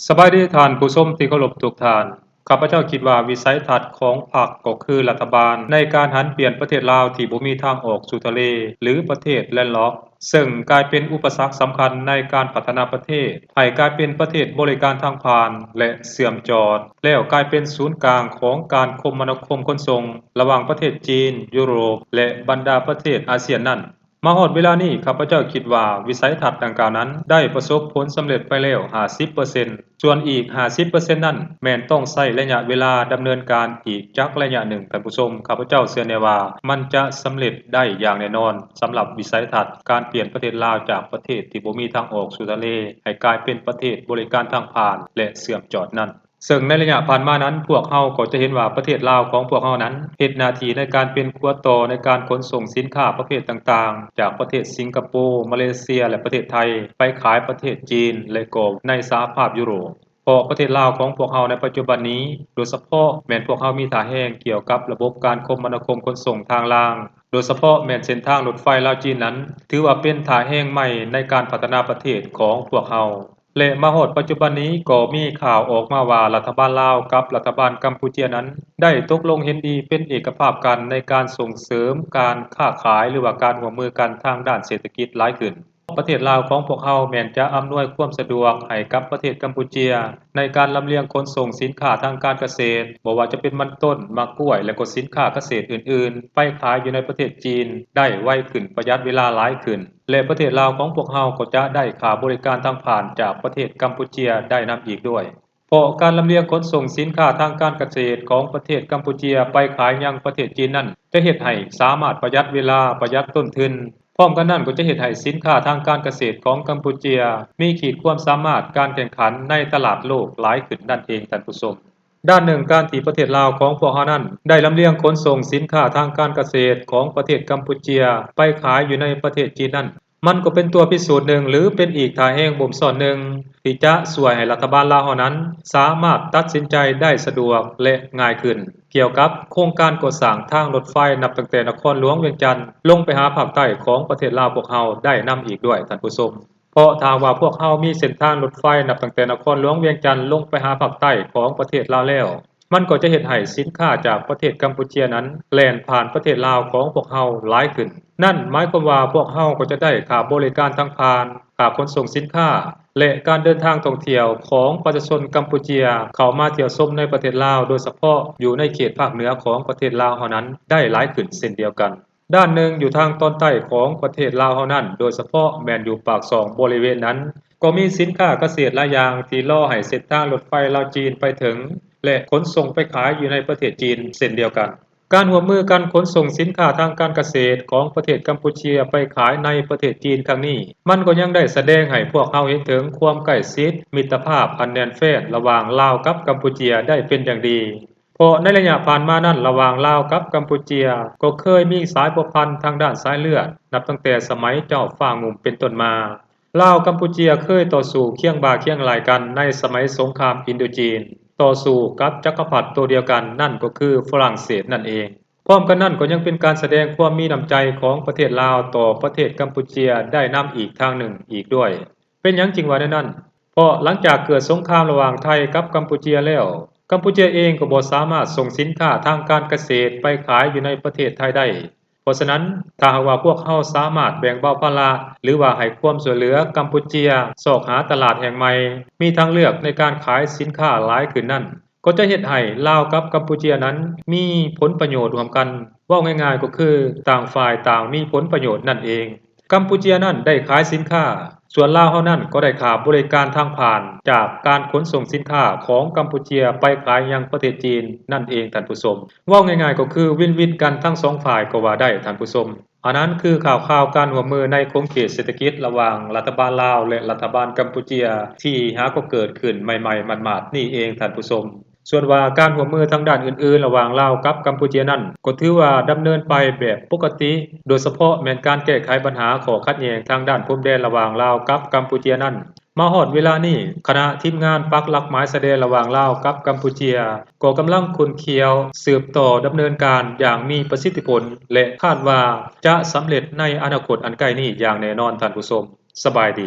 ສະບາຍດີທ່ານຜູ້ຊົມທີ່ເຄົາລົບທຸກທ່ານ. ຂ້າພະເຈົ້າຄິດວ່າວິໄສທັດຂອງພັກກໍຄືລັດຖະບານໃນການຫັນປ່ຽນປະເທດລາວທີ່ບໍ່ມີທາງອອກສູ່ທະເລ ຫຼື ປະເທດແລນລັອກ ເຊິ່ງກາຍເປັນອຸປະສັກສຳຄັນໃນການພັດທະນາປະເທດໃຫ້ກາຍເປັນປະເທດບໍລິການທາງຜ່ານ ແລະ ເຊື່ອມຈອດ ແລ້ວກາຍເປັນສູນກາງຂອງການຄົມມະນາຄົມຂົນສົ່ງລະຫວ່າງປະເທດຈີນ, ຢູໂຣບ ແລະ ບັນດາປະເທດອາຊຽນນັ້ນ. ມາຮອດເວລານີ້ ຂ້າພະເຈົ້າຄິດວ່າວິໄສທັດດັ່ງກ່າວນັ້ນໄດ້ປະສົບຜົນສຳເລັດໄປແລ້ວຫ້າສິບເປີເຊັນ ສ່ວນອີກຫ້າສິບເປີເຊັນນັ້ນແມ່ນຕ້ອງໃຊ້ໄລຍະເວລາດຳເນີນການອີກຈັກໄລຍະໜຶ່ງ. ທ່ານຜູ້ຊົມ, ຂ້າພະເຈົ້າເຊື່ອແນ່ວ່າມັນຈະສຳເລັດໄດ້ຢ່າງແນ່ນອນ ສຳລັບວິໄສທັດການປ່ຽນປະເທດລາວຈາກປະເທດທີ່ບໍ່ມີທາງອອກສູ່ທະເລ ໃຫ້ກາຍເປັນປະເທດບໍລິການທາງຜ່ານ ແລະ ເຊື່ອມຈອດນັ້ນ. ເຊິ່ງໃນໄລຍະຜ່ານມານັ້ນ ພວກເຮົາກໍຈະເຫັນວ່າປະເທດລາວຂອງພວກເຮົານັ້ນ ເຮັດໜ້າທີ່ໃນການເປັນຂົວຕໍ່ໃນການຂົນສົ່ງສິນຄ້າປະເພດຕ່າງໆ ຈາກປະເທດສິງກະໂປ, ມາເລເຊຍ ແລະ ປະເທດໄທ ໄປຂາຍປະເທດຈີນ ແລະ ກໍໃນສະຫະພາບຢູໂຣບ. ເພາະປະເທດລາວຂອງພວກເຮົາໃນປັດຈຸບັນນີ້ ໂດຍສະເພາະແມ່ນພວກເຮົາມີທ່າແຮງກ່ຽວກັບລະບົບການຄົມມະນາຄົມຂົນສົ່ງທາງລາງ, ໂດຍສະເພາະແມ່ນເສັ້ນທາງລົດໄຟລາວຈີນນັ້ນ ຖືວ່າເປັນທ່າແຮງໃໝ່ໃນການພັດທະນາປະເທດຂອງພວກເຮົາ. ແລະ ມາຮອດປັດຈຸບັນນີ້ກໍມີຂ່າວອອກມາວ່າ ລັດຖະບານລາວກັບລັດຖະບານກຳປູເຈຍນັ້ນ ໄດ້ຕົກລົງເຫັນດີເປັນເອກະພາບກັນໃນການສົ່ງເສີມການຄ້າຂາຍ ຫຼືວ່າການຮ່ວມມືກັນທາງດ້ານເສດຖະກິດຫຼາຍຂຶ້ນ. ປະເທດລາວຂອງພວກເຮົາແມ່ນຈະອຳນວຍຄວາມສະດວກໃຫ້ກັບປະເທດກຳປູເຈຍ ໃນການລຳລຽງຂົນສົ່ງສິນຄ້າທາງການກະເສດ, ບໍ່ວ່າຈະເປັນມັນຕົ້ນ, ໝາກກ້ວຍ ແລະ ກໍສິນຄ້າກະເສດອື່ນໆ ໄປຂາຍຢູ່ໃນປະເທດຈີນໄດ້ໄວຂຶ້ນ, ປະຢັດເວລາຫຼາຍຂຶ້ນ. ແລະ ປະເທດລາວຂອງພວກເຮົາກໍຈະໄດ້ຄ່າບໍລິການທາງຜ່ານຈາກປະເທດກຳປູເຈຍໄດ້ນຳອີກດ້ວຍ. ເພາະການລຳລຽງຂົນສົ່ງສິນຄ້າທາງການກະເສດຂອງປະເທດກຳປູເຈຍໄປຂາຍຍັງປະເທດຈີນນັ້ນ ຈະເຮັດໃຫ້ສາມາດປະຢັດເວລາ, ປະຢັດຕົ້ນທຶນ. ພ້ອມກັນນັ້ນກໍຈະເຮັດໃຫ້ສິນຄ້າທາງການກະເສດຂອງກຳປູເຈຍມີຂີດຄວາມສາມາດການແຂ່ງຂັນໃນຕະຫຼາດໂລກຫຼາຍຂຶ້ນນັ້ນເອງ, ທ່ານຜູ້ຊົມ. ດ້ານໜຶ່ງ, ການທີ່ປະເທດລາວຂອງພວກເຮົານັ້ນໄດ້ລຳລຽງຂົນສົ່ງສິນຄ້າທາງການກະເສດຂອງປະເທດກຳປູເຈຍໄປຂາຍຢູ່ໃນປະເທດຈີນນັ້ນ, ມັນກໍເປັນຕົວພິສູດໜຶ່ງ ຫຼື ເປັນອີກທ່າແຮງບົ່ມຊ້ອນໜຶ່ງ ທີ່ຈະຊ່ວຍໃຫ້ລັດຖະບານລາວເຮົານັ້ນສາມາດຕັດສິນໃຈໄດ້ສະດວກ ແລະ ງ່າຍຂຶ້ນ ກ່ຽວກັບໂຄງການກໍ່ສ້າງທາງລົດໄຟ ນັບຕັ້ງແຕ່ນະຄອນຫຼວງວຽງຈັນລົງໄປຫາພາກໃຕ້ຂອງປະເທດລາວພວກເຮົາໄດ້ນຳອີກດ້ວຍ, ທ່ານຜູ້ຊົມ. ເພາະຖ້າຫາກວ່າພວກເຮົາມີເສັ້ນທາງລົດໄຟ ນັບຕັ້ງແຕ່ນະຄອນຫຼວງວຽງຈັນລົງໄປຫາພາກໃຕ້ຂອງປະເທດລາວແລ້ວ, ມັນກໍຈະເຮັດໃຫ້ສິນຄ້າຈາກປະເທດກຳປູເຈຍນັ້ນແລ່ນຜ່ານປະເທດລາວຂອງພວກເຮົາຫຼາຍຂຶ້ນ. ນັ້ນໝາຍຄວາມວ່າພວກເຮົາກໍຈະໄດ້ຄ່າບໍລິການທາງຜ່ານ, ຄ່າຂົນສົ່ງສິນຄ້າ ແລະ ການເດີນທາງທ່ອງທ່ຽວຂອງປະຊາຊົນກຳປູເຈຍເຂົ້າມາທ່ຽວຊົມໃນປະເທດລາວ, ໂດຍສະເພາະຢູ່ໃນເຂດພາກເໜືອຂອງປະເທດລາວເຮົານັ້ນໄດ້ຫຼາຍຂຶ້ນເຊັ່ນດຽວກັນ. ດ້ານໜຶ່ງຢູ່ທາງຕອນໃຕ້ຂອງປະເທດລາວເຮົານັ້ນ, ໂດຍສະເພາະແມ່ນຢູ່ປາກຊ່ອງບໍລິເວນນັ້ນ, ກໍມີສິນຄ້າກະເສດຫຼາຍຢ່າງທີ່ລໍໃຫ້ເສັ້ນທາງລົດໄຟລາວຈີນໄປເຖິງ ແລະ ຂົນສົ່ງໄປຂາຍຢູ່ໃນປະເທດຈີນເຊັ່ນດຽວກັນ. ການຮ່ວມມືກັນຂົນສົ່ງສິນຄ້າທາງການກະເສດຂອງປະເທດກຳປູເຈຍໄປຂາຍໃນປະເທດຈີນຄັ້ງນີ້, ມັນກໍຍັງໄດ້ສະແດງໃຫ້ພວກເຮົາເຫັນເຖິງຄວາມໃກ້ຊິດ, ມິດຕະພາບອັນແໜ້ນແຟ້ນລະຫວ່າງລາວກັບກຳປູເຈຍໄດ້ເປັນຢ່າງດີ. ເພາະໃນໄລຍະຜ່ານມານັ້ນ ລະຫວ່າງລາວກັບກຳປູເຈຍກໍເຄີຍມີສາຍພົວພັນທາງດ້ານສາຍເລືອດ ນັບຕັ້ງແຕ່ສະໄໝເຈົ້າຟ້າງຸ່ມເປັນຕົ້ນມາ. ລາວ-ກຳປູເຈຍເຄີຍຕໍ່ສູ້ຄຽງບ່າຄຽງໄຫຼ່ກັນໃນສະໄໝສົງຄາມອິນໂດຈີນ, ຕໍ່ສູ້ກັບຈັກກະພັດໂຕດຽວກັນ ນັ້ນກໍຄືຝຣັ່ງເສດນັ້ນເອງ. ພ້ອມກັນນັ້ນກໍຍັງເປັນການສະແດງຄວາມມີນ້ຳໃຈຂອງປະເທດລາວຕໍ່ປະເທດກຳປູເຈຍໄດ້ນຳອີກທາງໜຶ່ງອີກດ້ວຍ. ເປັນຫຍັງຈຶ່ງວ່າແນວນັ້ນ? ເພາະຫຼັງຈາກເກີດສົງຄາມລະຫວ່າງໄທກັບກຳປູເຈຍແລ້ວ, ກຳປູເຈຍເອງກໍບໍ່ສາມາດສົ່ງສິນຄ້າທາງການກະເສດໄປຂາຍຢູ່ໃນປະເທດໄທໄດ້. ເພາະສະນັ້ນ, ຖ້າຫາກວ່າພວກເຮົາສາມາດແບ່ງເບົາພາລະ ຫຼືວ່າໃຫ້ຄວາມຊ່ວຍເຫຼືອກຳປູເຈຍຊອກຫາຕະຫຼາດແຫ່ງໃໝ່, ມີທາງເລືອກໃນການຂາຍສິນຄ້າຫຼາຍຂຶ້ນນັ້ນ, ກໍຈະເຮັດໃຫ້ລາວກັບກຳປູເຈຍນັ້ນມີຜົນປະໂຫຍດຮ່ວມກັນ. ເວົ້າງ່າຍໆກໍຄືຕ່າງຝ່າຍຕ່າງມີຜົນປະໂຫຍດນັ້ນເອງ. ກຳປູເຈຍນັ້ນໄດ້ຂາຍສິນຄ້າ, ສ່ວນລາວເຮົານັ້ນກໍໄດ້ຄ່າບໍລິການທາງຜ່ານຈາກການຂົນສົ່ງສິນຄ້າຂອງກຳປູເຈຍໄປຂາຍຍັງປະເທດຈີນນັ້ນເອງ, ທ່ານຜູ້ຊົມ. ເວົ້າງ່າຍໆກໍຄືວິນວິນກັນທັງສອງຝ່າຍກໍວ່າໄດ້, ທ່ານຜູ້ຊົມ. ອັນນັ້ນຄືຂ່າວຄາວການຮ່ວມມືໃນຂົງເຂດເສດຖະກິດລະຫວ່າງລັດຖະບານລາວ ແລະ ລັດຖະບານກຳປູເຈຍ ທີ່ຫາກໍເກີດຂຶ້ນໃໝ່ໆໝາດໆນີ້ເອງ, ທ່ານຜູ້ຊົມ. ສ່ວນວ່າການຮ່ວມມືທາງດ້ານອື່ນໆລະຫວ່າງລາວກັບກຳປູເຈຍນັ້ນ ກໍຖືວ່າດຳເນີນໄປແບບປົກກະຕິ, ໂດຍສະເພາະແມ່ນການແກ້ໄຂບັນຫາຂໍ້ຂັດແຍ່ງທາງດ້ານພົມແດນລະຫວ່າງລາວກັບກຳປູເຈຍນັ້ນ. ມາຮອດເວລານີ້, ຄະນະທີມງານປັກຫຼັກໝາຍຊາຍແດນລະຫວ່າງລາວກັບກຳປູເຈຍ ກໍກຳລັງຂຸ້ນຂ້ຽວສືບຕໍ່ດຳເນີນການຢ່າງມີປະສິດທິຜົນ ແລະ ຄາດວ່າຈະສຳເລັດໃນອະນາຄົດອັນໃກ້ນີ້ຢ່າງແນ່ນອນ, ທ່ານຜູ້ຊົມ. ສະບາຍດີ.